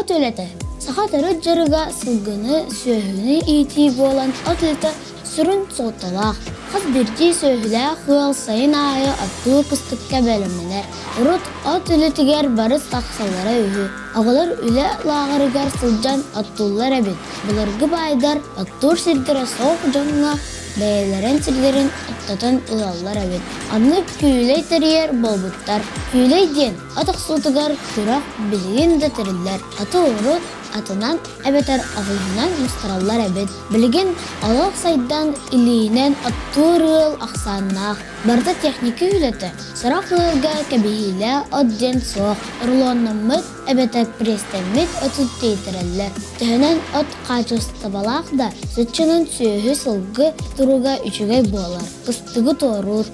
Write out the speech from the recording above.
От үлэтэ. Саха төрүт дьарыга сылгыны, сүөһүнү иитии буолан от үлэтэ сүрүн суолталаах. Хас биирдии сүөһүлээх ыал сайын аайы оттуур кыстыкка бэлэмнэнэр. Урут от үлэтигэр барыс тахсаллара үһү. Оҕолор үлэ лааҕырыгар сылдьан оттууллар эбит. Былыргы баайдар оттуур сирдэрэ суох дьоҥҥо бэйэлэрин сирдэрин оттотон ылаллар эбит. Оннук күүлэй тэрийэр буолбуттар. Күүлэй диэн от охсуутугар күрэх билигин да тэриллэр. Аты урут атынан эбэтэр оҕуһунан мустараллар эбит. Билигин олох сайдан илиинэн оттуур ыал ахсааннаах. Барыта техника үлэтэ. Сорох ыалга кэбиһиилээх от диэн суох. Рулоннаммыт эбэтэр пресстэммит оту тиэйтэрэллэр. Төһөнөн от хаачыстыбалаах да, соччонон сүөһү-сылгы туруга үчүгэй буолар, кыстыгы туоруур.